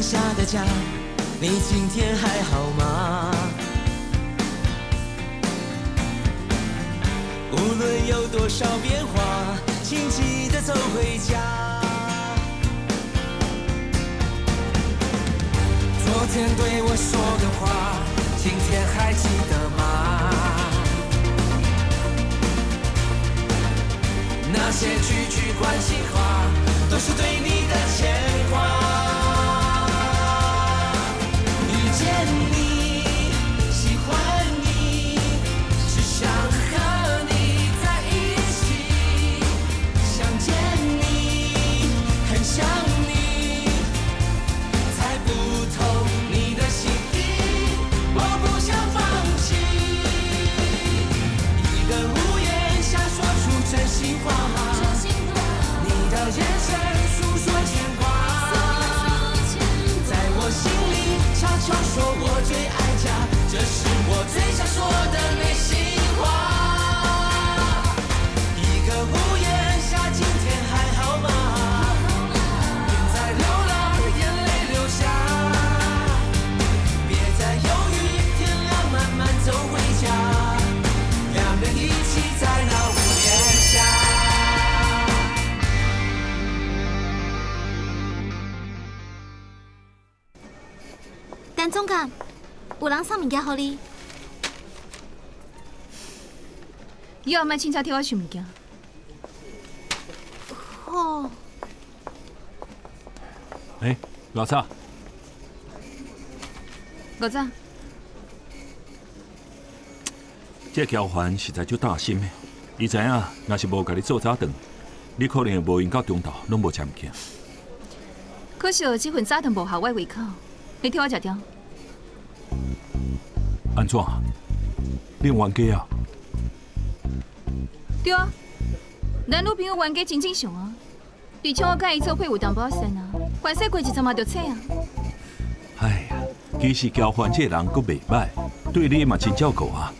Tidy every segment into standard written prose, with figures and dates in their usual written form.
下的家，你今天還好嗎？無論有多少變化，請記得走回家。昨天對我說的話，今天還記得嗎？那些句句關心話，都是對你的牽掛。遇見你，喜歡你，只想和你在一起。想見你，很想你，猜不透你的心意，我不想放棄。一個屋檐下說出真心話，你的眼神訴說牽掛，在我心裡悄悄說我最愛家，這是我最想說的內心話。一個屋檐下，今天還好嗎？別再流浪，眼淚流下，別再猶豫，天亮慢慢走回家，兩人一起在那屋檐下。陳總監，有人送物件予你。以後莫凊彩替我想物件。好。欸，偌早？偌早？這個喬凡實在足擔心的，伊知影若是無共你做早頓，你可能會無閒到中晝攏無食物件。可惜這份早頓無合我胃口，你替我食掉。按怎？恁冤家啊？對啊，咱女朋友冤家真正常啊，而且我佮伊做伙有淡薄仔善啊，關係過一陣嘛就切啊。哎呀，其實喬凡這個人閣袂䆀，對你嘛真照顧啊。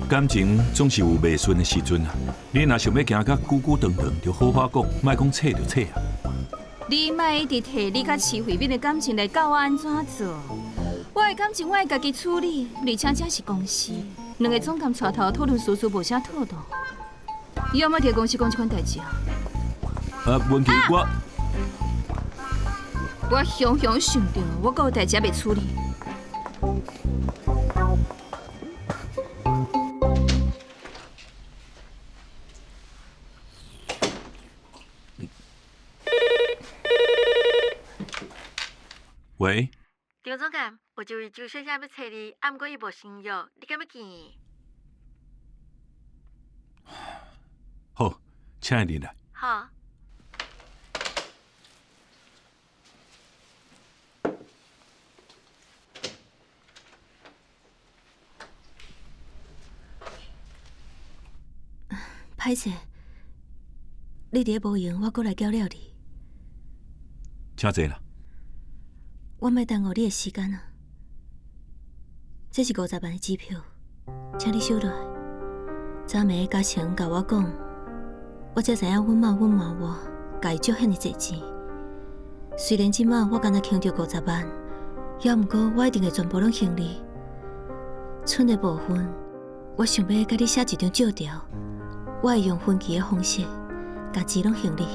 感情總是有袂順的時陣啊，你若想欲行較久久長長，就好好講，莫講切就切啊。你莫一直提你佮徐慧敏的感情來教我按怎做，我的感情我會家己處理，而且這是公司，兩个總監帶頭討論事事無啥妥當。以後莫佇公司講這款代誌啊！啊，問題我我雄雄想著，我閣有代誌猶未處理。喂，張總監，有一位周小姐欲揣你，啊，毋過伊無先約，你敢欲見伊？好，請伊入來。好。歹勢，你佇咧無閒，我閣來攪擾你。請坐啦。我莫耽誤你的時間啊！這是50萬的支票，請你收落來。昨暝嘉誠共我講，我才知影阮媽、阮媽我共伊借遐爾濟錢。雖然這擺我干焦還著五十萬，猶毋過我一定會全部攏還你。賰的部分，我想欲共你寫一張借條，我會用分期的方式，共錢攏還你。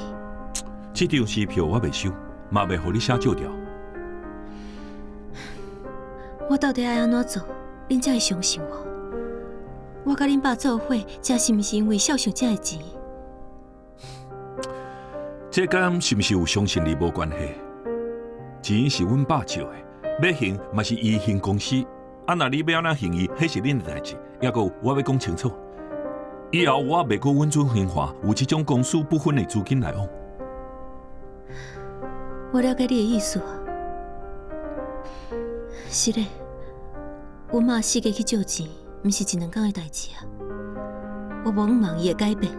這張支票我袂收，嘛袂予你寫借條。我到底愛按怎做，恁才會相信我？我佮恁爸做伙，這是毋是因為孝順這的錢？這佮是毋是有相信你無關係？錢是阮爸借的，欲還嘛是伊還公司。啊，若你欲按怎還伊，彼是恁的代誌。猶閣有，我欲講清楚，以後我袂閣允准興華有這種公私不分的資金來往。我了解你的意思。是嘞，阮媽四界去借錢，毋是一兩工的代誌啊。我無向望伊會改變，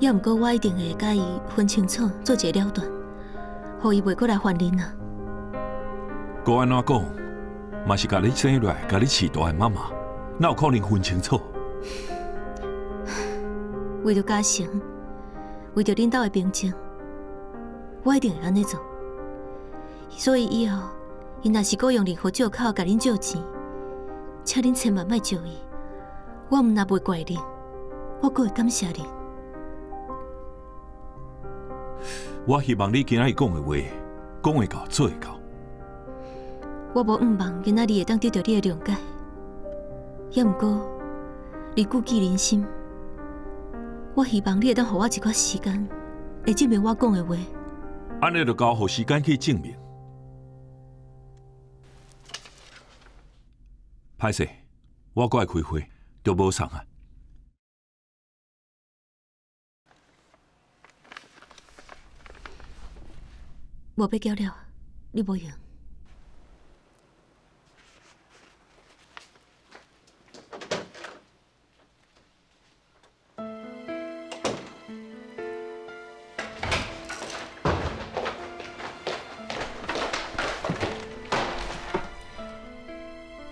猶毋過我一定會共伊分清楚，做一個了斷，予伊袂閣來煩恁啊。閣按怎講，嘛是共你生落來、共你飼大的媽媽，哪有可能分清楚？為著嘉誠，為著恁兜的平靜，我一定會按呢做。所以以後，𪜶若是閣用任何借口共恁借錢，請恁千萬莫借伊。我毋但袂怪恁，我閣會感謝恁。我希望你今仔日講的話，講會到，做會到。我無向望今仔日會當得著你的諒解，猶毋過日久見人心，我希望你會當予我一寡時間，會證明我講的話。按呢就交予時間去證明。歹勢，我閣愛開會，就無送啊。無欲交了，你無閒。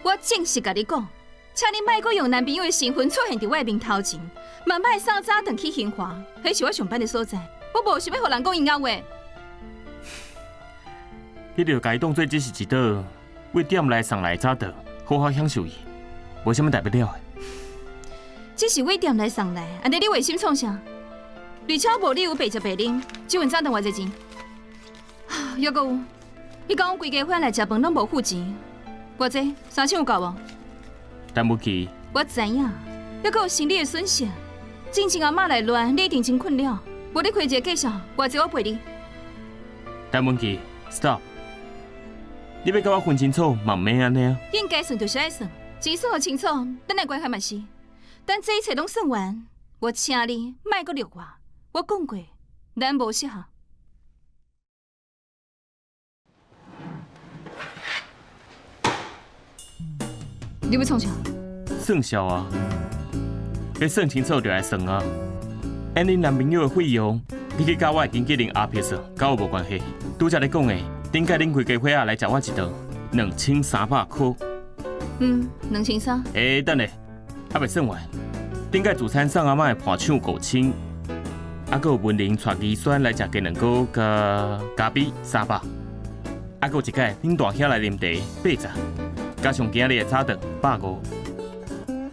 我正式共你講，請你莫閣用男朋友的身份出現佇我的面頭前，嘛莫送早轉去興華，彼是我上班的所在，我無想欲予人講閒話。你著共伊當做只是一桌為店內送來的早頓，好好享受伊，無啥物大不了的。只是為店內送來，按呢你違心創啥？而且無理由白食白啉，這份早頓偌濟錢？猶閣有，你講阮規家伙來食飯攏無付錢，偌濟？三千有夠無？陳文琪，我知影，猶閣有生理的損失，進前阿嬤來亂，你一定真困擾。無你開一個介紹，偌濟我賠你。陳文琪，stop！你欲共我分清楚，嘛毋免按呢啊。應該算就是愛算，錢算予清楚，咱的關係嘛是。等這一切攏算完，我請你莫閣掠我。我講過，咱無適合。你欲創啥？算數啊！欲算清楚就來算啊！按恁男朋友的費用，你去佮我的經紀人阿皮算，佮我無關係。拄才咧講的，頂擺恁規家伙仔來食我一頓，2300箍。嗯，2300。欸，等下，猶未算完。頂擺主餐送阿嬤的盤腸5000，啊，閣有文玲帶宜萱來食雞卵糕，佮咖啡300。啊，閣有一擺恁大兄來啉茶80，加上今日的早頓150，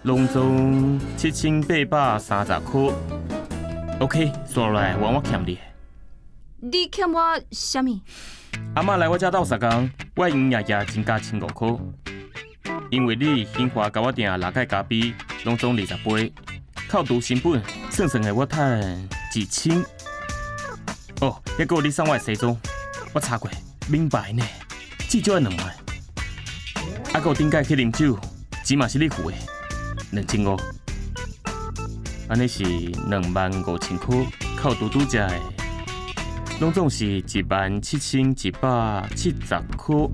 攏總7830箍。OK，煞落來還我欠你的。你欠我啥物？阿嬤來我遮鬥相共，我營業額增加1500箍。因為你興華共我訂6蓋咖啡，攏總20杯，扣除成本，算算的我趁1000。哦，猶閣有你送我的西裝，我查過，名牌呢，至少愛2萬。啊，閣有頂擺去啉酒，錢嘛是你付的，2500。按呢是25000箍，扣除拄才的，攏總是17170箍。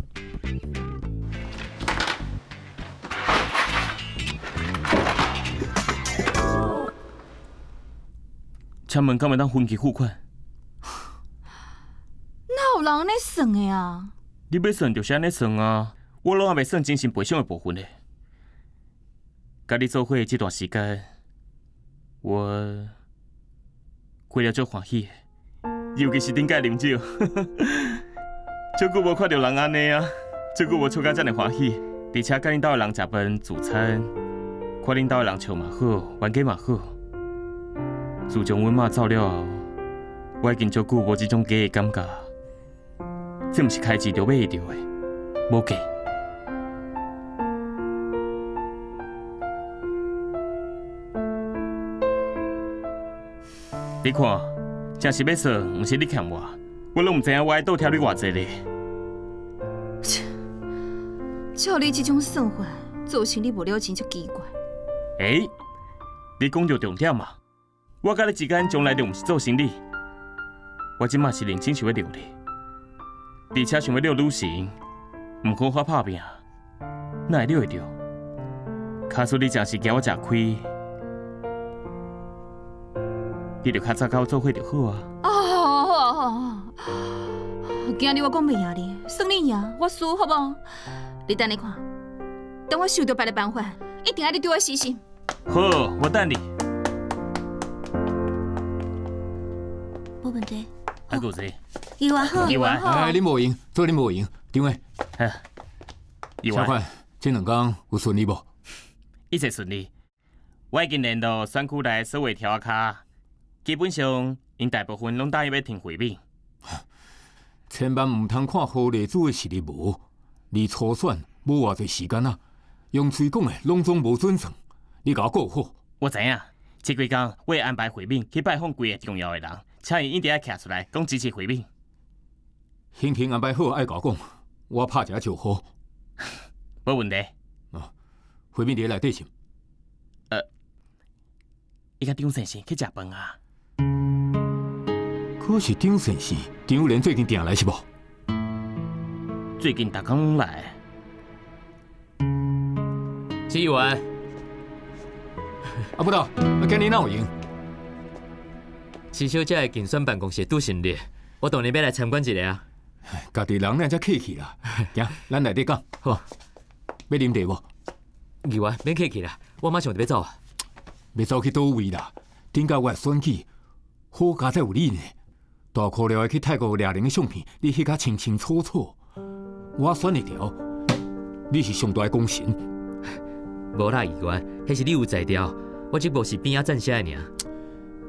請問敢會當分期付款？哪有人按呢算的啊？你欲算就是按呢算啊！我攏猶未算精神賠償的部分咧。佮你做伙這段時間，我過了足歡喜的，尤其是頂擺啉酒，足久無看著人按呢啊，足久無笑甲遮爾歡喜。而且佮恁兜的人食飯聚餐，看恁兜的人笑嘛好，冤家嘛好。自從阮媽走了後，我已經足久無這種假的感覺。這毋是開錢就買會著的，無假。你看，真是欲算，毋是你欠我，我攏毋知影我愛倒貼你偌濟咧。切，照你這種算法，做生理無了錢足奇怪。欸，你講著重點嘛！我佮你之間從來就毋是做生理，我這馬是認真想欲遛你，而且想欲遛女神，毋好好拍拚，哪會遛會著？假使你真是驚我食虧，你就較早佮我做伙就好啊。哦，好啊，好啊，今日我講袂贏你，算你贏，我輸好無？你等下看，等我想著別个辦法，一定愛你對我死心。好，我等你。無問題。啊，有这，议员好，议员，哎，恁无闲，做恁无闲，张伟，议员，小款，这两工有顺利无？一切顺利。我已经联络选区内所有柱仔跤，基本上𪜶大部分拢答应欲挺惠敏。千万毋通看何丽珠的实力无，离初选无偌济时间啊，用喙讲的拢总无准算，你共我顾好。我知影，这几工我会安排惠敏去拜访几个重要的人，请𪜶一定爱徛出来讲支持惠敏。行程安排好，爱共我讲，我拍一下招呼。无问题。啊，惠敏伫内底是？伊佮张先生去食饭啊。可是张先生、张友莲最近定来是无？最近逐工拢来。议员，阿不到，啊，今日哪有闲？徐小姐的竞选办公室拄成立，我当然欲来参观一下啊。家己人咱才客气啦，行，咱内底讲。好，欲啉茶无？议员，免客气啦，我马上就欲走啊。欲走去佗位啦？顶个月选举，好佳哉有你呢。大箍了去泰国掠人的相片，你翕甲清清楚楚。我选会著，你是上大的功臣。无啦，议员，彼是你有才调，我只不过是边仔站写的尔。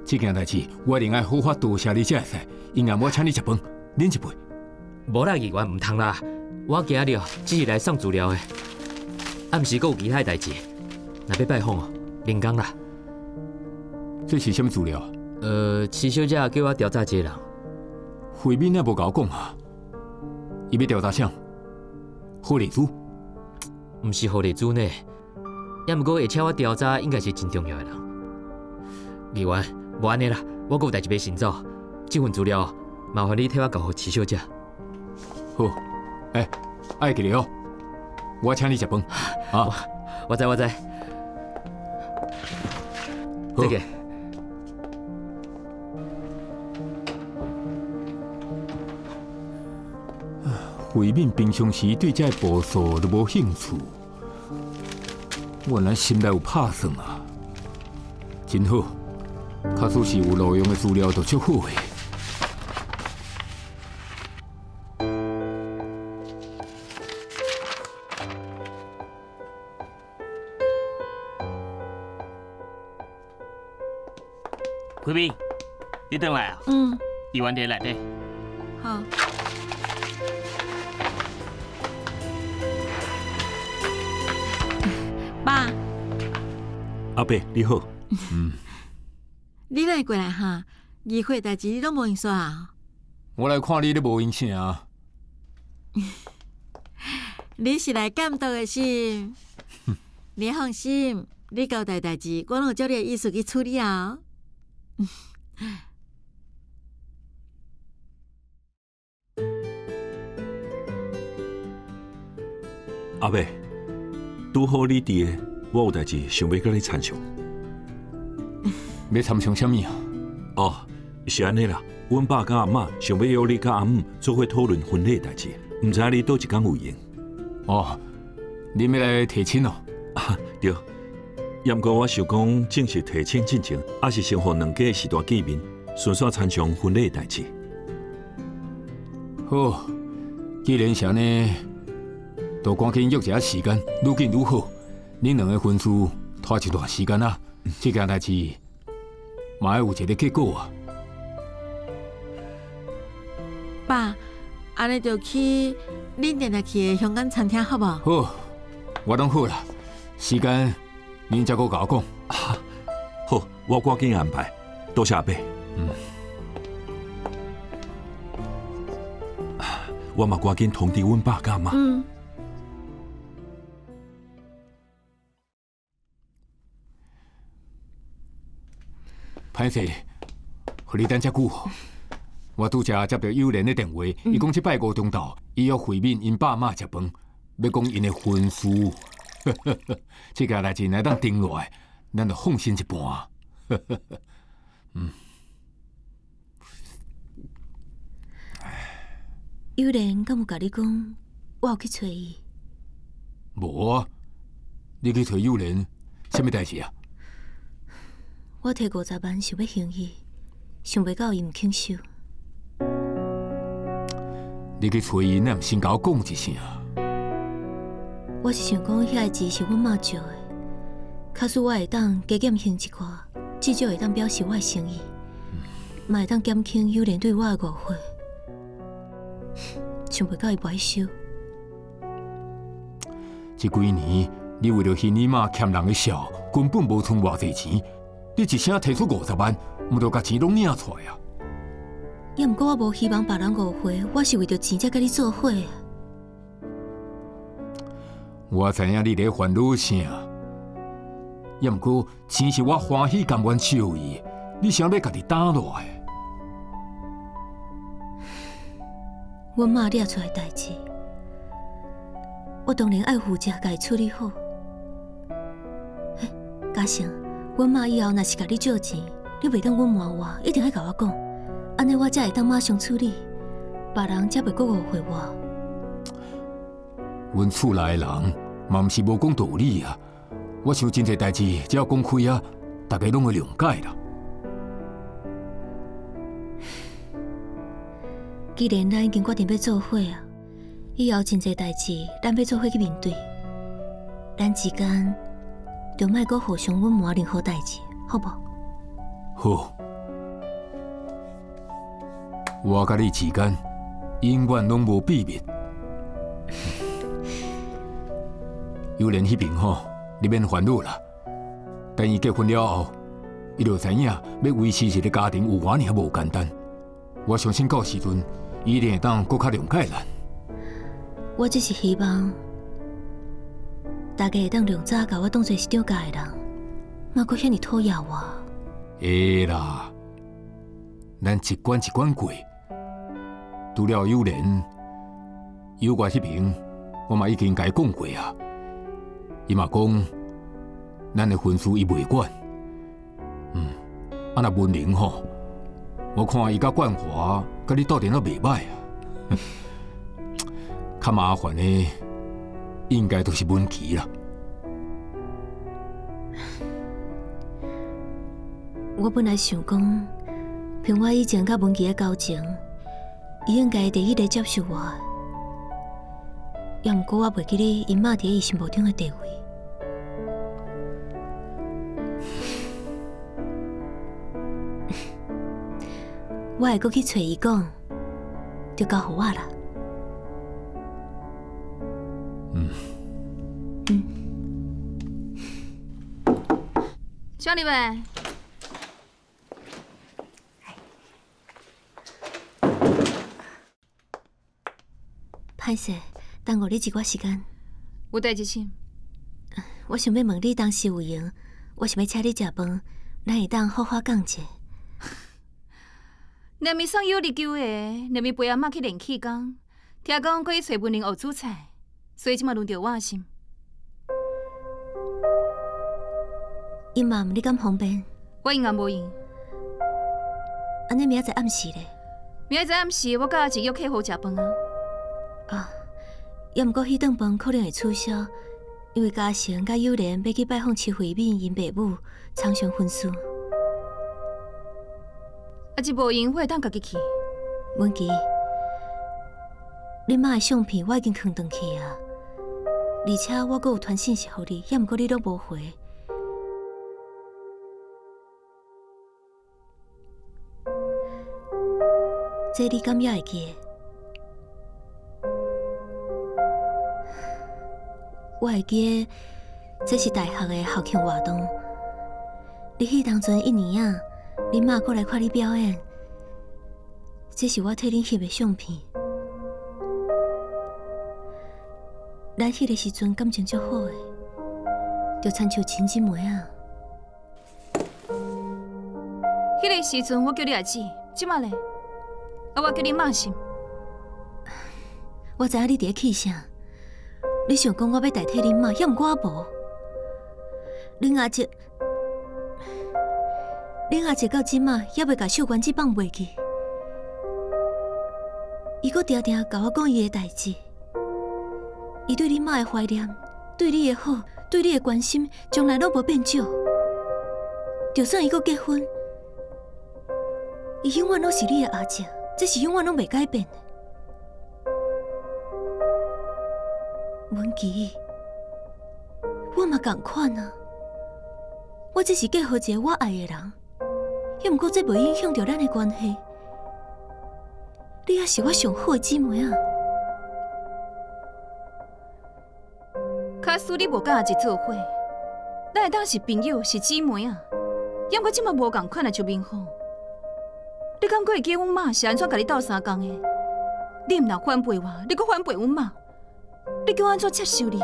这件代志，我一定爱好好多谢你才会使。因暗我请你食饭，啉一杯。无啦，议员，毋通啦。我今日只是来送资料的，暗时阁有其他的代志，若欲拜访哦，另工啦。这是啥物资料？徐小姐叫我调查一个人。惠敏也无共我讲啊，伊欲调查啥？何丽珠？毋是何丽珠呢，也毋过会请我调查，应该是真重要的人。议员，无按呢啦，我阁有代志欲先走，这份资料麻烦你替我交予徐小姐。好，欸，爱记得哦，我请你食饭。啊，我知我知。再见。惠敏平常时对这步数都无兴趣，原来心内有拍算啊！真好，假使是有路用的资料，就足好的。惠敏，你转来啊？嗯。议员伫内底。好。爸。阿伯，你好。嗯。你来过来哈？议会代志你拢无闲煞啊？我来看你，你无闲啥啊？你是来监督的是？你放心，你交代代志，我拢有照你的意思去处理啊。阿伯，拄好你伫的，我有代志想欲佮你参详。欲参详啥物啊？哦，是按呢啦。阮爸佮阿嬷想欲约你佮阿姆做伙讨论婚礼代志，毋知影你佗一工有闲？哦，恁欲来提亲哦？啊，对。也毋过我想讲，正式提亲进前，犹是先予两家适当见面，顺续参详婚礼代志。好，既然是按呢，就赶紧约一下时间，愈紧愈好。恁两个婚事拖一段时间啊，这件代志嘛爱有一个结果啊。爸，按呢就去恁定定去的香港餐厅好无？好，我拢好啦。时间恁才阁共我讲。好，我赶紧安排。多谢阿伯。嗯。我嘛赶紧通知阮爸佮妈。嗯。歹势，予你等遮久。我拄才接著友莲的电话，伊讲这摆五中昼，伊约惠敏𪜶爸妈食饭，欲讲𪜶的婚事。这件代志若当定落来，咱就放心一半。嗯。友莲敢有共你讲，我有去揣伊？无啊，你去揣友莲，啥物代志啊？我提50万想欲还伊，想袂到伊毋肯收。你去揣伊，若毋先共我講一聲？我是想講，遐个錢是阮媽借的，假使我會當加減還一寡，至少會當表示我的誠意，嘛會當減輕友蓮對我的誤會。想袂到伊無愛收。這幾年，你為著還你媽欠人的數，根本無存偌濟錢。你一聲提出五十萬，毋著共錢攏領出來啊？猶毋過我無希望別人誤會，我是為著錢才佮你做伙。我知影你咧煩惱啥，猶毋過錢是我歡喜甘願借伊，你想欲家己擔落來？阮媽掠出來代誌，我當然愛負責共伊處理好。欸，嘉誠，阮媽以後若是共你借錢，你袂當隱瞞我，一定愛共我講，按呢我才會當馬上處理，別人才袂閣誤會我。阮厝內的人嘛毋是無講道理啊！我想真濟代誌，只要講開啊，大家攏會諒解啦。既然咱已經決定欲做伙啊，以後真濟代誌，咱欲做伙去面對。咱之間就莫閣互相隱瞞任何代誌，好無？好，我佮你之間永遠攏無秘密。友蓮彼邊吼，你免煩惱啦。等伊結婚了後，伊就知影欲維持一个家庭有偌爾無簡單。我相信到時陣，伊一定會當閣較諒解咱。我只是希望大家會當量早共我當做是張家的人，莫閣遐爾討厭我。會啦，咱一關一關過。除了友蓮，友月彼邊，我嘛已經共伊講過啊。伊嘛講，咱的婚事伊袂管。嗯，啊若文玲吼，我看伊佮冠華佮你鬥陣都袂䆀啊。較麻煩的，應該就是文琪啦。我本來想講，憑我以前佮文琪的交情，伊應該會第一个接受我。猶毋過我袂記得𪜶媽佇伊心目中的地位。我會閣去揣伊講，就交予我啦。嗯。嗯。小李妹。歹勢，耽誤你一寡時間。有代誌請。我想欲問你，當時有閒，我想欲請你食飯，咱會當好好講者。連咪送友日求的，連咪陪阿嬤去練氣功，聽講閣去揣文玲學煮菜，所以這馬輪著我是毋？𪜶媽問你敢方便？我應該無閒。按呢明仔載暗時咧？明仔載暗時，我佮阿姊約客戶食飯啊。啊，猶毋過彼頓飯可能會取消，因為嘉誠佮友蓮欲去拜訪徐慧敏𪜶爸母，參詳婚事。啊，這無閒，我會當家己去。文琪，你媽的相片我已經囥轉去啊，而且我閣有傳訊息予你，猶毋過你攏無回。這你敢猶會記得？我會記得，這是大學的校慶活動。你彼當陣一年仔，恁媽過來看你表演。這是我替恁翕的相片。咱彼个時陣感情足好的，就親像親姊妹仔。彼个時陣我叫你阿姊，這馬咧，啊我叫你媽是？我知影你佇咧氣啥，你想講我欲代替恁媽，猶毋過我無。恁阿叔，恁阿叔到這馬猶未共秀娟姊放袂記，伊閣定定共我講伊的代誌。伊對恁媽的懷念，對你的好，對你的關心，從來攏無變少。就算伊閣結婚，伊永遠攏是你的阿叔，這是永遠攏袂改變的。文琪，我嘛仝款啊，我只是嫁予一个我爱的人，犹毋过这袂影响著咱的关系。你也是我上好的姊妹啊。假使你无佮阿姊做伙，咱会当是朋友，是姊妹啊。犹毋过这马无仝款啊，周明虎，你敢阁会记阮妈是按怎共你斗相共的？你毋但反背我，你阁反背阮妈，你叫我按怎接受你？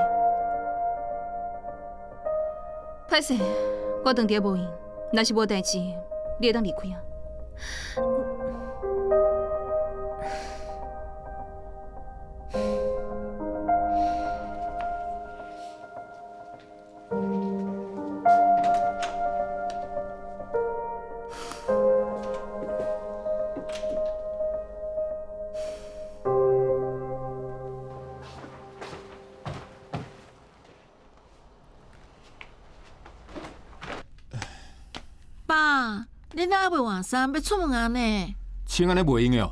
歹势，我当伫无闲，若是无代志，你会当离开啊。爸，恁哪犹未换衫，欲出门啊呢？穿按呢袂用的哦，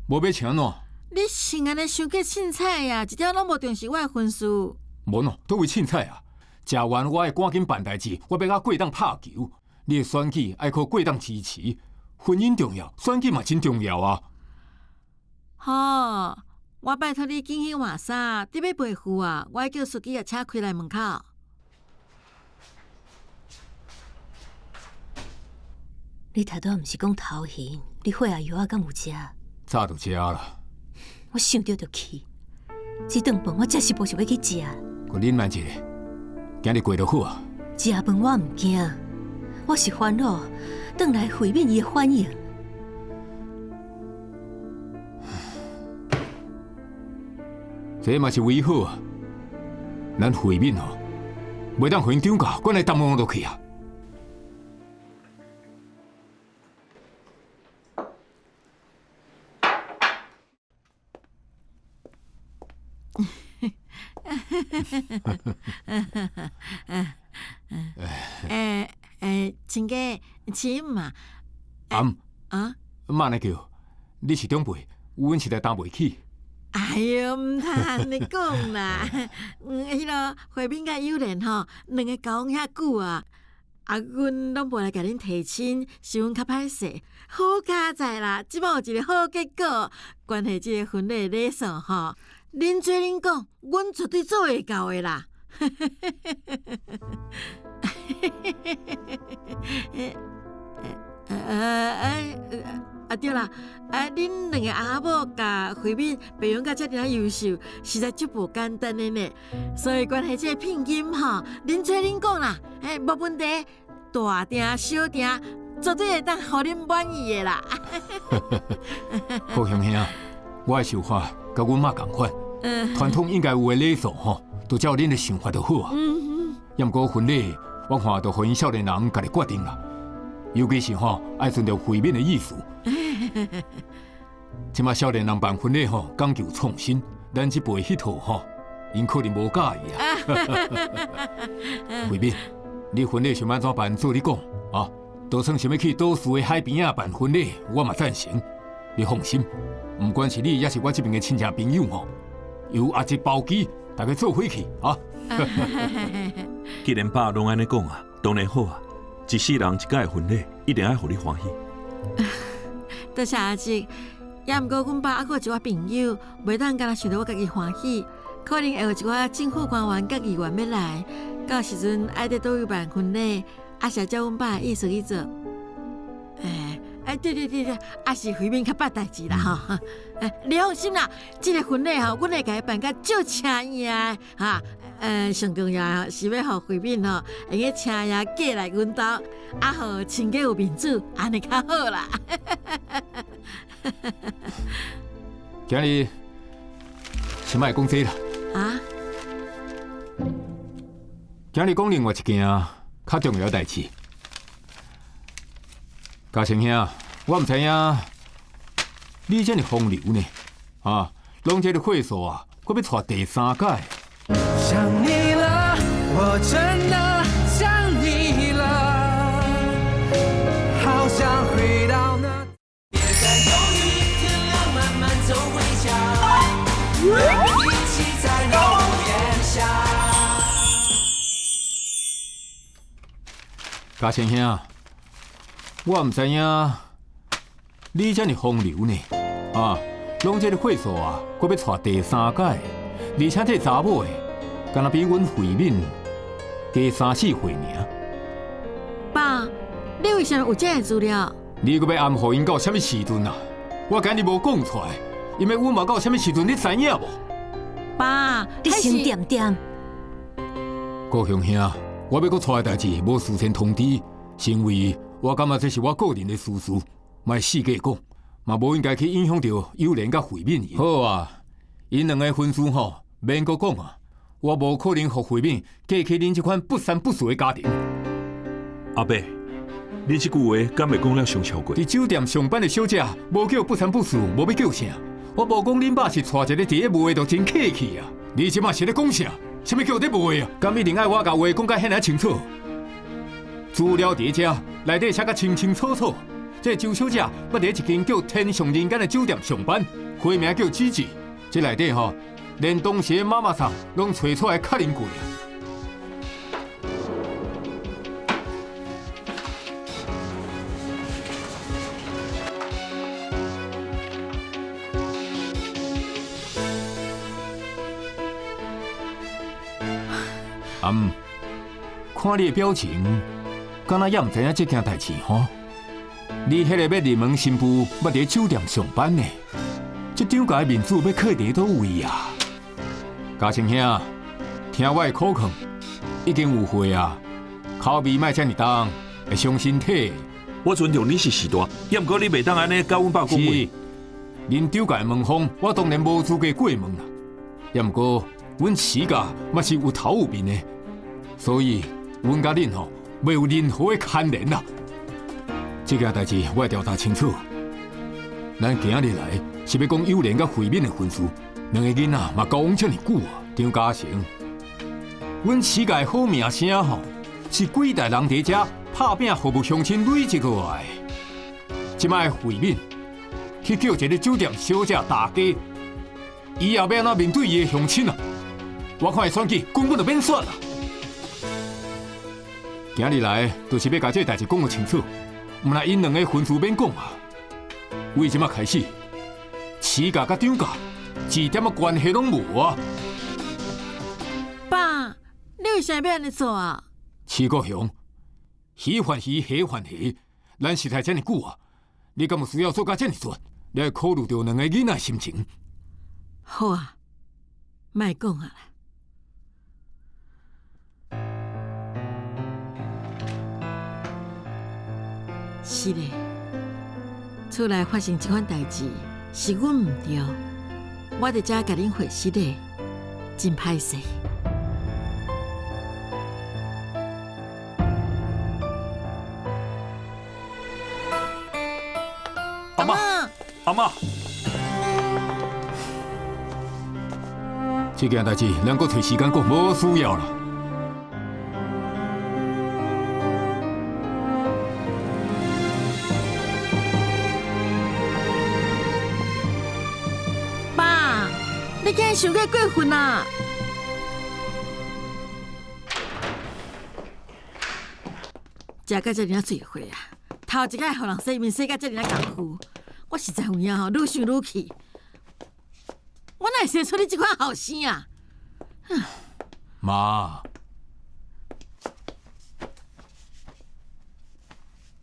无欲穿按怎？你穿按呢伤过凊彩啊，一点拢无重视我的婚事。无喏，佗位凊彩啊！食完我爱赶紧办代志，我欲佮过当拍球。你的选举爱靠过当支持，婚姻重要，选举嘛真重要啊！好，我拜托你紧去换衫，得欲陪赴啊！我爱叫司机共车开来门口。你头拄仔毋是讲头眩，你血压药仔敢有食？早就食啦。我想著就气，这顿饭我真是无想欲去食。阁忍耐一下，今日过就好啊。食饭我毋惊，我是烦恼转来慧敏伊的反应。这嘛是为好啊！咱慧敏吼，袂当予𪜶涨价，阁按呢耽误落去啊！欸欸，亲家，亲嘛？阿啊，莫按呢叫，你是长辈，阮实在担袂起。哎哟，毋通按呢讲啦。嗯，彼个慧敏佮友莲吼，两个交往遐久啊，啊，阮拢无来共恁提亲，是阮较歹势。好佳哉啦，这摆有一个好结果，关系这个婚礼的礼数吼，恁做恁讲，阮绝对做会到的啦。啊对啦，啊恁两个翁仔某共慧敏培养甲遮尔仔优秀，实在足无简单的呢。所以关系这个聘金吼，恁做恁讲啦，欸，无问题，大埕小埕，绝对会当予恁满意的啦。国雄兄，我的想法佮阮妈仝款，传统应该有的礼数吼，就照恁的想法就好啊。也毋过婚礼，我看就予𪜶少年人家己决定啦。尤其是吼，爱尊重慧敏的意思。这马少年人办婚礼吼，讲究创新，咱这辈彼套吼，𪜶可能无佮意啊。慧敏，你婚礼想欲按怎办，做你讲啊。就算想欲去岛屿的海边仔办婚礼，我嘛赞成。你放心，毋管是你，抑是我这边的亲戚朋友吼，由阿姊包机，大家做伙去啊。既然爸拢按呢讲啊，当然好啊。一世人一摆的婚礼，一定爱予你欢喜。多谢阿姊，也毋过阮爸犹阁有一寡朋友，袂当干焦想著我家己欢喜，可能会有一寡政府官员佮议员欲来，到时阵爱伫佗位办婚礼，也是照阮爸的意思去做。欸，哎，对对对对，也是慧敏较捌代志啦吼。欸，你放心啦，这个婚礼吼，阮会共伊办甲足请赢的哈。上重要的是欲予慧敏吼，会用请爷嫁来阮兜，啊，予亲家有面子，按呢较好啦。今日先莫讲这啦。啊？今日讲另外一件较重要的代志。嘉诚兄，我毋知影你这尔风流呢，啊，拢这个岁数啊，阁欲娶第三届。想你了，我真的想你了，好想回到那。别再犹豫，天亮慢慢走回家，一起在那屋檐下。嘉诚兄，我毋知影你遮尔风流呢，啊，拢这个岁数啊，阁欲娶第三摆，而且这查某的，敢若比阮慧敏加三四岁尔。爸，你为啥物有这个资料？你阁欲暗予𪜶到啥物时阵啊？我今日无讲出来，𪜶欲隐瞒到啥物时阵？你知影无？爸，你先恬恬。国雄兄，我欲阁娶的代志，无事先通知，是因为我感觉这是我个人的私事，莫四界讲，嘛无应该去影响著友莲佮慧敏。好啊，𪜶两个婚事吼，免阁讲啊，我无可能予慧敏嫁去恁这款不三不四的家庭。阿伯，你这句话敢会讲了伤超过？伫酒店上班的小姐，无叫不三不四，无欲叫啥？我无讲恁爸是娶一个伫咧卖的，就真客气啊！你这马是咧讲啥？啥物叫咧卖啊？敢一定爱我共话讲甲遐尔清楚？资料伫遮，内底写甲清清楚楚。这周小姐捌伫一间叫天上人间的酒店上班，花名叫姊姊。这内底吼，连当时的妈妈桑拢揣出来确认过啊。阿姆，看你的表情，敢若也毋知影这件代志吼？你彼个欲入门新妇，捌伫酒店上班呢？这张家的面子欲囥伫佗位啊？嘉诚兄，听我的苦劝，已经有岁啊，口味莫遮尔重，会伤身体。我尊重你是序大，也毋过你袂当按呢共阮爸讲话。是，恁张家的门风，我当然无资格过问啦。也毋过，阮徐家嘛是有头有面的，所以阮佮恁吼袂有任何的牵连啦。这件代志我会调查清楚。咱今仔日来是欲讲友莲佮慧敏的婚事，两个囡仔嘛交往遮尔久啊。张嘉诚，阮徐家的好名声吼，是几代人伫遮拍拚服务乡亲累积落来的。这摆慧敏去叫一个酒店小姐大家，伊也欲按怎面对伊的乡亲啊？我看伊选举根本就免选啦。今日来就是欲共这代志讲个清楚，毋但𪜶两个婚事免讲啊。为这马开始，徐家佮张家一点仔关系拢无啊！爸，你为啥欲按呢做啊？徐国雄，鱼还鱼，虾还虾，咱实在遮尔久啊，你敢有需要做甲遮尔绝？你爱考虑著两个囡仔心情。好啊，莫讲啊啦。是嘞，厝内发生这款代志是阮毋对，我伫遮共恁回失礼，真歹势。阿嬷，阿嬷，这件代志咱阁揣时间讲，无需要啦。爸，你敢伤过过分啊！食甲遮尔仔济岁啊，头一摆予人洗面洗甲遮尔仔功夫，我实在有影吼，愈想愈气。我哪会生出你这款后生啊？妈，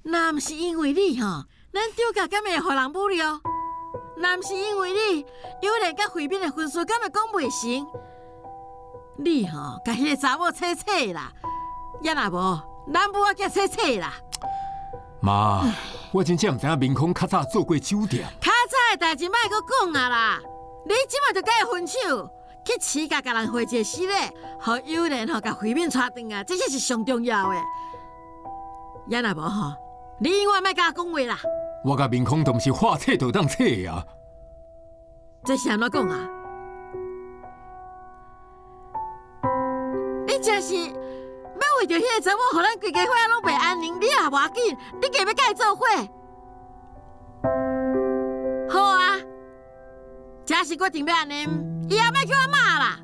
若毋是因为你吼，咱张家敢会予人侮辱？若毋是因为你，友莲佮慧敏的婚事敢会讲袂成？你吼，共彼个查某切切啦，也若无，咱母仔囝切切啦。妈，我真正毋知影明空较早做过酒店。较早的代志莫阁讲啊啦！你这马就共伊分手，去徐家共人回一个失礼，予友莲吼共慧敏娶转来，这才是上重要的。也若无吼，你永远莫共我讲话啦！我佮明空都毋是话切就当切啊！这是按怎讲啊？你真是欲为著彼个查某，予咱规家伙仔拢袂安宁，你也无要紧，你计欲佮伊做伙？好啊，这是决定欲按呢，以后莫叫我妈啦！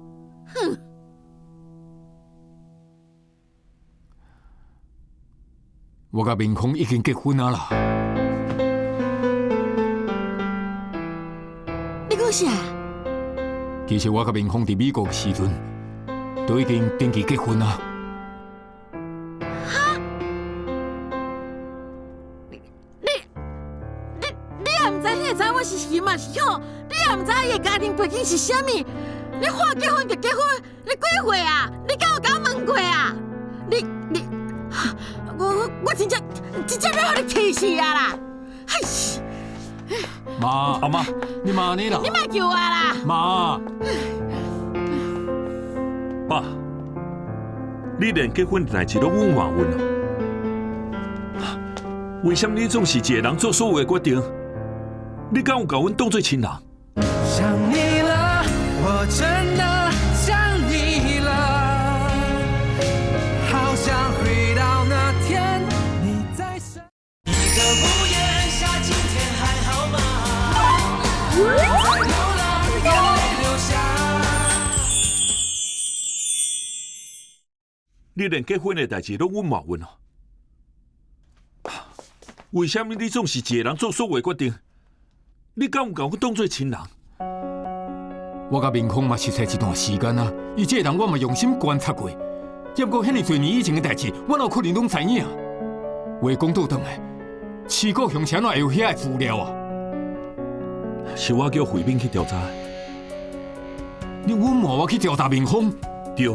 哼！我佮明峰已经结婚啊啦。你讲啥？其实我佮明峰伫美国的时阵，都已经登记结婚啊。哈？你也毋知你会知我是是嘛是吼？你也毋知伊的家庭背景是啥物？你话结婚就结婚，你几岁啊？你敢有共我问过啊？你，我真正真正欲予你气死啊啦！哎妈，阿妈，你莫按呢啦！你莫救我啦！妈，爸，你连结婚的代志拢隐瞒阮啊？为什么你总是一个人做所有的决定？你敢有共阮当做亲人？想你了，我真的想你了，好想回到那天你在身。一个屋檐下，今天还好嗎？在流浪，眼淚流下。你連結婚的代誌攏隱瞞阮哦？為什麼你總是一個人做所有的決定？你敢有共阮當做親人？我佮明峰嘛熟似一段時間啊，伊這個人我嘛用心觀察過。猶過遐爾濟年以前的代誌，我哪有可能攏知影？話講倒轉來，徐國雄是按怎會有遐个資料啊？是我叫慧敏去調查。你隱瞞我去調查明峰？對。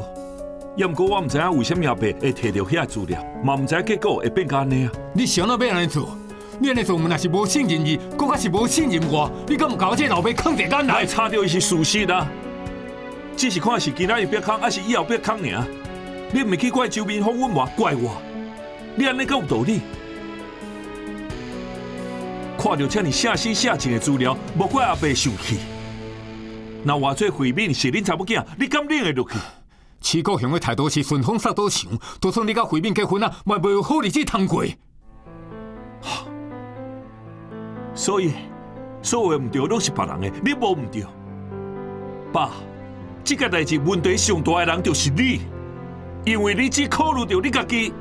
猶毋過我毋知影為啥物阿伯會提著遐資料，嘛毋知影結果會變甲按呢啊！你是按怎欲按呢做？你按呢做，毋若是無信任伊，閣較是無信任我，你敢有共我這個老爸囥佇眼內？查著伊是事實啊！只是看是今仔日變空，還是以後變空爾。你毋是去怪周明峰隱瞞，怪我？你按呢敢有道理？看著遮爾寫死寫情的資料，無怪阿伯生氣。若換做慧敏是恁查某囝，你敢忍會落去？徐國雄的態度是順風殺倒牆，就算你佮慧敏結婚啊，嘛袂有好日子通過。所以，所有的毋對攏是別人的，你無毋對。爸，這個代誌問題上大的人就是你，因為你只考慮著你家己。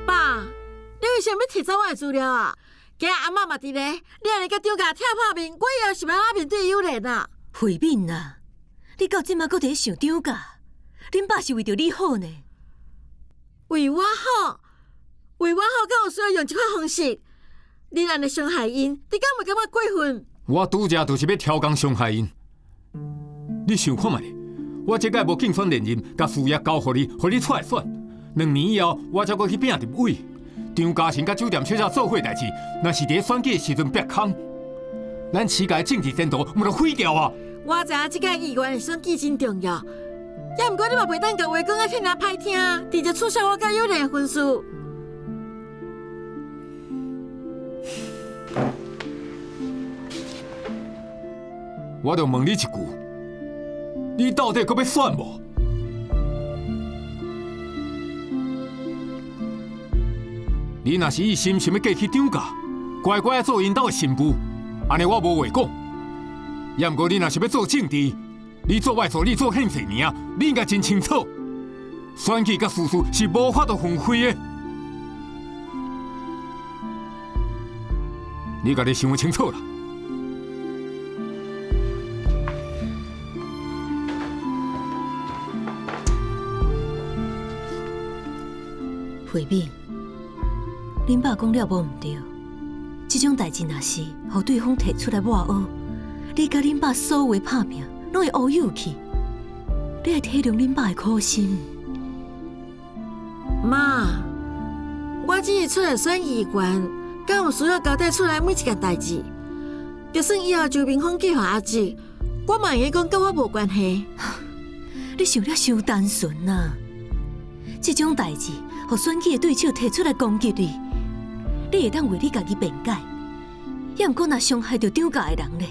爸，你為啥物提走我的資料啊？今日阿嬤嘛佇咧，你按呢佮張家拆破面，我以後是欲按怎面對友蓮啊？慧敏啊，你到這馬閣佇咧想張家？恁爸是為著你好呢。為我好，為我好，敢有需要用這款方式？你按呢傷害𪜶，你敢袂感覺過分？我拄才就是欲超工傷害𪜶。你想看覓？我這擺無競選連任，共事業交予你，予你出來選。兩年以後，我才閣去拼立委。張嘉誠佮酒店小姐做伙代誌，若是佇選舉的時陣煏空，咱徐家的政治前途毋就毀掉啊！我知影這屆議員的選舉真重要，猶毋過你嘛袂當共話講甲遐爾歹聽，直接取消我佮友蓮的婚事。我就問你一句，你到底閣欲選無？你若是一心想欲嫁去張家，乖乖做𪜶兜的新婦，按呢我無話講。猶毋過你若是欲做政治，你做我的助理做遐濟年啊，你應該真清楚，選舉佮私事是無法度分開的。你家己想清楚啦。慧敏，恁爸講了無毋對，這種代誌若是予對方提出來抹烏，你佮恁爸所有的拍拚攏會烏有去，你愛體諒恁爸的苦心。媽，我只是出來選議員，敢有需要交代出來每一件代誌？就算以後周明峰嫁予阿志，我嘛會講佮我無關係。你想了傷單純啊！這種代誌，予選舉的對手提出來攻擊你，你會當為你家己辯解。猶毋過若傷害著張家的人咧，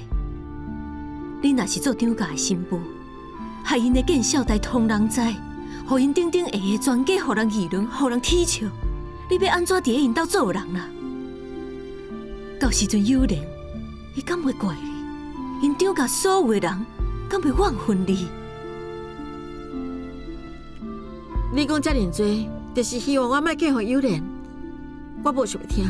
你若是做張家的新婦，害𪜶的見笑代通人知，予𪜶等等下下全家予人議論，予人恥笑，你欲按怎佇咧𪜶兜做人啊？到時陣有蓮，伊敢會怪你？𪜶張家所有的人，敢會怨恨你？你講遮爾濟，就是希望我莫嫁予有蓮，我無想欲聽。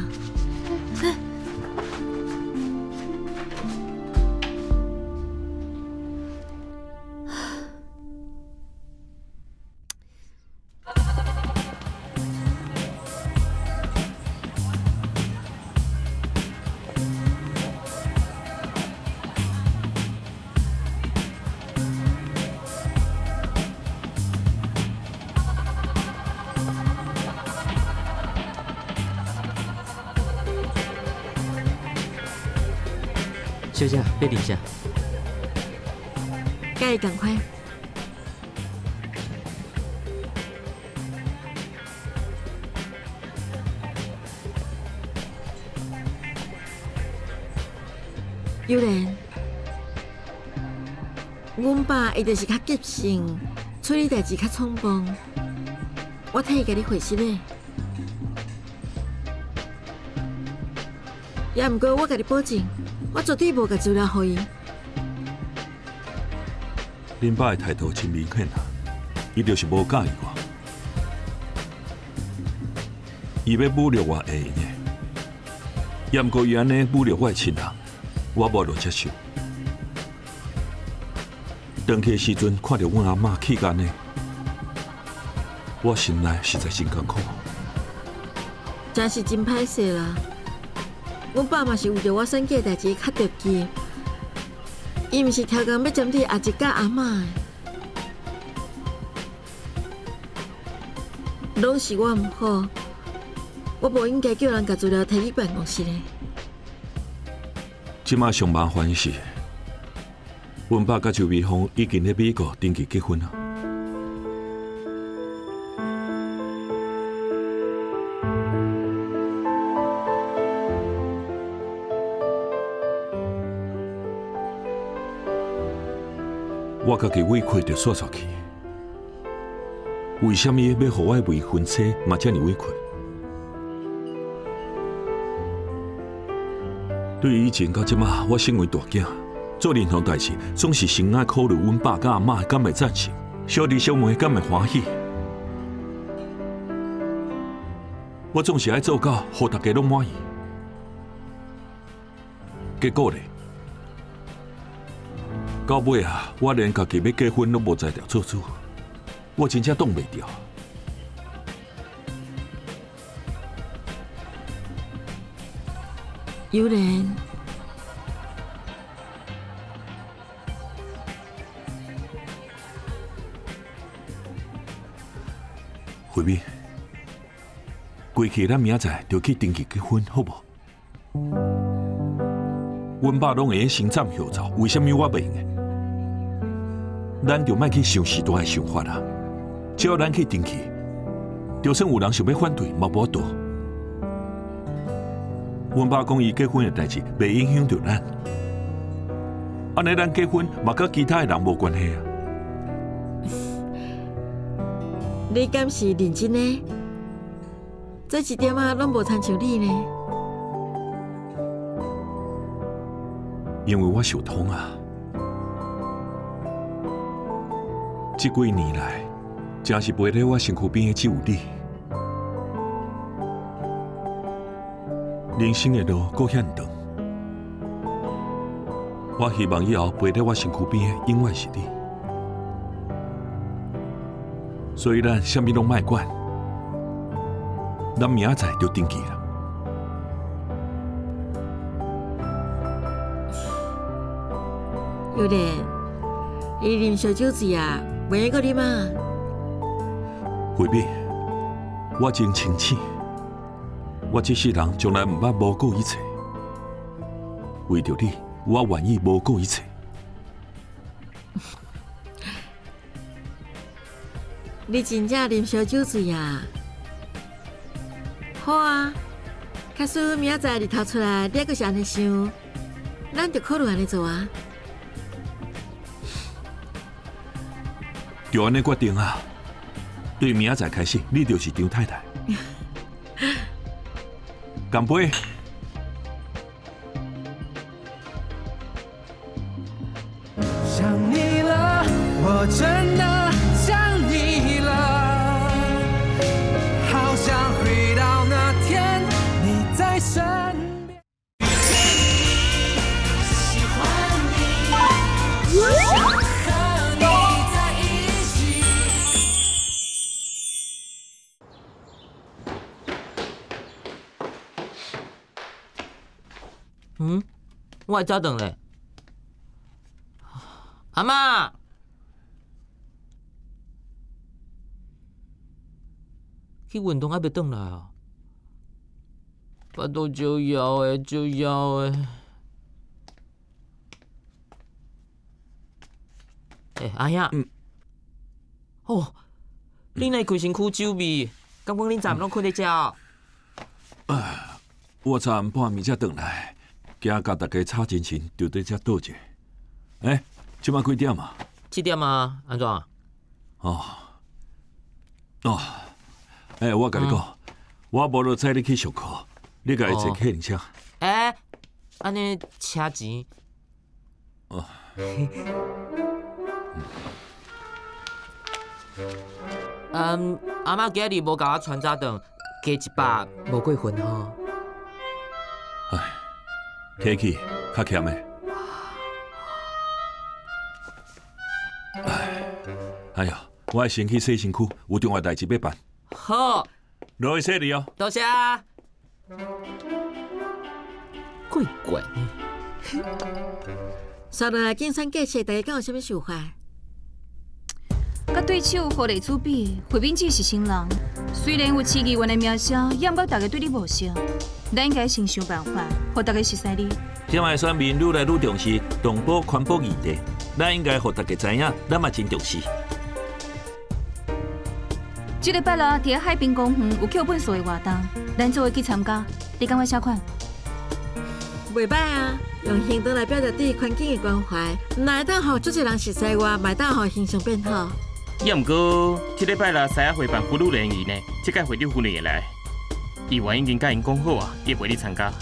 小姐，欲啉啥？佮伊仝款。有蓮，阮爸伊就是較急性，處理代誌較衝動，我替伊共你回信的。也毋過我共你保證，我絕對無共資料予伊。恁爸的態度真明顯啊，伊就是無佮意我，伊欲侮辱我會用的，也毋過伊按呢侮辱我的親人，我無法度接受。轉去的時陣，看著阮阿嬤氣甲按呢，我心內實在真艱苦。真是真歹勢啦！阮爸嘛是為著我選舉的代誌較著急，伊毋是超工欲針對阿叔佮阿嬤的，攏是我毋好，我無應該叫人共資料提去辦公室的。這馬上麻煩是，阮爸佮周美鳳已經佇美國登記結婚啊。我家己委屈就煞煞去，為啥物欲予我的未婚妻嘛遮爾委屈？對以前到這馬，我身為大囝，做任何代誌總是先愛考慮阮爸佮阿嬤敢會贊成，小弟小妹敢會歡喜。我總是愛做到，予大家攏滿意。結果咧，到尾啊，我連家己欲結婚攏無才調做主，我真正擋袂牢。有蓮，慧敏，規氣咱明仔載就去登記結婚，好無？阮爸攏會用先斬後奏，為啥物我袂用的？咱就莫去想時代的想法啦。只要咱去登記，就算有人想欲反對，嘛無法度。阮爸講伊結婚的代誌袂影響著咱，按呢咱結婚嘛佮其他的人無關係啊。你敢是認真的？這一點仔攏無親像你呢。因為我想通啊，這幾年來，真是陪在我身軀邊的只有你。人生的路閣遐長，我希望以後陪在我身軀邊的永遠是你。所以咱啥物攏莫管，咱明仔載就登記啦。有蓮，伊啉燒酒醉啊，袂閣啉啊。慧敏，我真清醒，我這世人從來毋捌無顧一切，為著你，我願意無顧一切。你真正啉燒酒醉啊？好啊，假使明仔載日頭出來，你猶閣是按呢想，咱就考慮按呢做啊。就按呢決定啊！對明仔載開始，你就是張太太。乾杯！想你了，我真的想你了，好想回到那天你在身邊。喜歡你，想和你在一起。嗯，我會走轉咧。阿嬤，去運動還袂轉來啊？腹肚足枵的，足枵的。欸，阿兄，哦，你哪會規身軀酒味？敢講恁昨暗攏睏佇遮哦？我昨暗半暝才轉來，驚共大家吵精神，就佇遮倒者。欸，這擺幾點啊？7點啊，按怎？哦，哦，欸，我共你講，我無路載你去上課，你家己坐客運車。欸，按呢車錢？哦。嗯，阿嬤今日無共我傳早頓，加100無過分吼。唉，提起較欠的。唉，哎呀，我愛先去洗身軀，有重要代誌欲辦。好，落去洗你哦。多謝。怪怪的。紲落來競選計策，大家敢有啥物想法？佮對手何麗珠比，惠敏只是新人，雖然有市議員的名聲，也毋過大家對你無熟。咱應該先想辦法，予大家熟悉你。這擺選民愈來愈重視動保環保議題，咱應該予大家知影，咱嘛真重視。這禮拜六佇海濱公園有抾糞掃的活動，咱做伙去參加，你感覺啥款？袂歹啊，用行動來表達對環境的關懷，毋但會當予足濟人熟悉我，嘛會當予形象變好。也毋過，這禮拜六獅仔會辦婦女聯誼呢，這屆會長夫人會來，議員已經共𪜶講好啊，伊會陪你參加。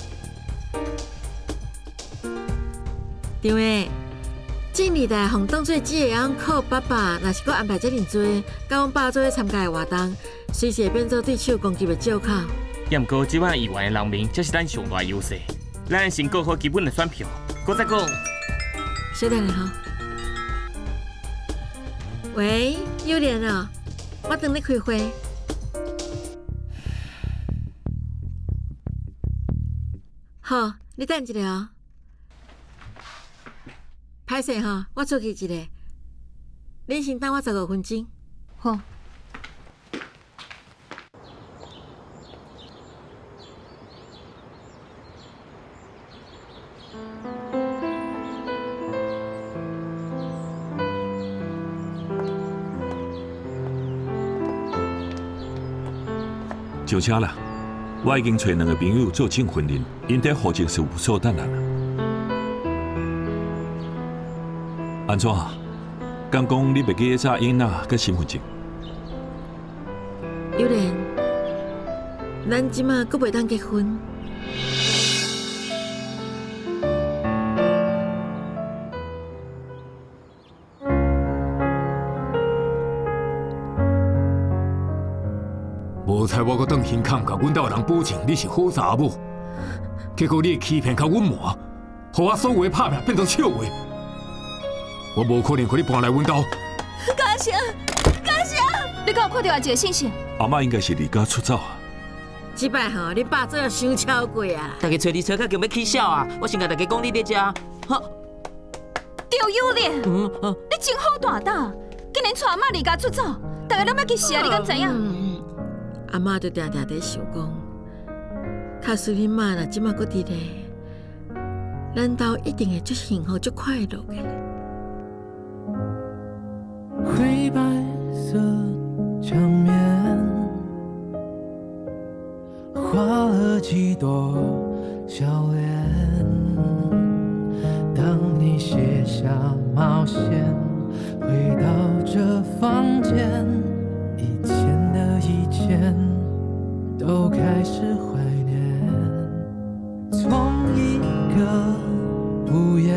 對的，政二代予當做只會曉靠爸爸，若是閣安排遮爾濟，佮阮爸做伙參加的活動，隨時會變做對手攻擊的藉口。也毋過，這擺議員的人面才是咱上大優勢，咱先顧好基本的選票，閣再講。稍等下吼。喂，幼蓮哦，我等你開會。好，你等一下哦。歹勢吼，我出去一下，恁先等我15分鐘。好。上車啦！我已經揣兩個朋友做證婚人，𪜶佇戶政事務所等咱。按怎啊？敢講你袂記得𪜶仔佮身份證？幼蓮，咱這馬閣袂當結婚。無彩我閣當胸坎，共阮兜人保證你是好查某，結果你的欺騙佮隱瞞，予我所有的拍拼變做笑話。我無可能予你搬來阮兜。嘉誠，嘉誠，你敢有看著阿姐的信息？阿嬤應該是離家出走啊！這擺吼，你爸做傷超過啊！大家揣你揣到強欲起痟啊！我先共大家講，你佇遮。趙有蓮，你真好大膽，竟然帶阿嬤離家出走，大家攏欲去死啊！你敢知影？阿嬤就定定佇想講，假使恁媽若這馬閣佇咧，咱兜一定會足幸福、足快樂的。灰白色牆面，畫了幾朵笑臉。當你卸下帽線，回到這房間，以前的以前都開始懷念。從一個屋檐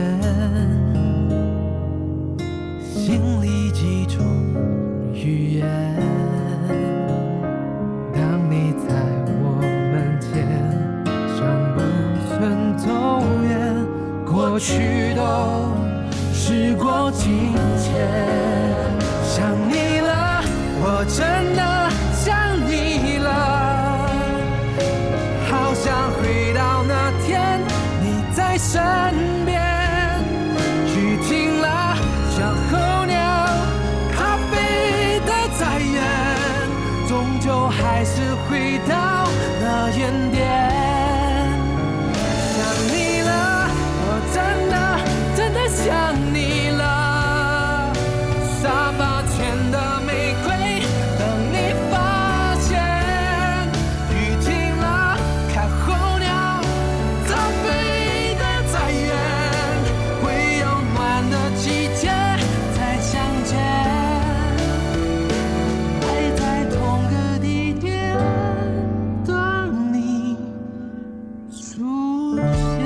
有。